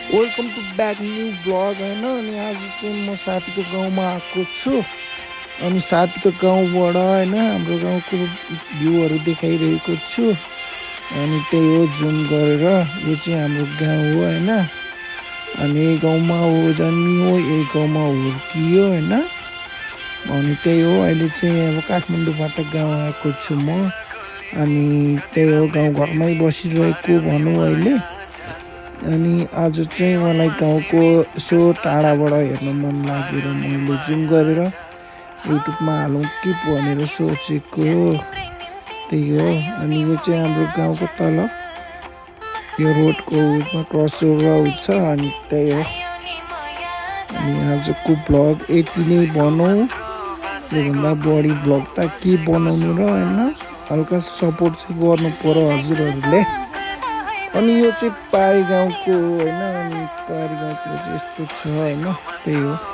Welcome to back new vlog होइन। अनि आज चाहिँ म साथीको गाउँमा आएको छु। अनि साथीको गाउँबाट होइन हाम्रो गाउँको भ्यूहरू देखाइरहेको छु। अनि त्यही हो जुम गरेर, यो चाहिँ हाम्रो गाउँ हो होइन। अनि यही गाउँमा हो जन्मियो, यही गाउँमा हुर्कियो होइन। अनि त्यही हो, अहिले चाहिँ अब काठमाडौँबाट गाउँ आएको छु म। अनि त्यही हो, गाउँघरमै बसिरहेको भनौँ अहिले। अनि आज चाहिँ मलाई गाउँको यसो टाढाबाट हेर्न मन लागेर मैले जुम गरेर युट्युबमा हालौँ कि भनेर सोचेको, त्यही हो। अनि यो चाहिँ हाम्रो गाउँको तल यो रोडको उमा क्रस रोड छ। अनि त्यही हो। अनि आजको ब्लग यति नै भनौँ, योभन्दा बढी ब्लग त के बनाउनु र होइन। हल्का सपोर्ट चाहिँ गर्नु पर्यो हजुरहरूले। अनि यो चाहिँ पारी गाउँको होइन। अनि पारी गाउँको चाहिँ यस्तो छ होइन, त्यही हो।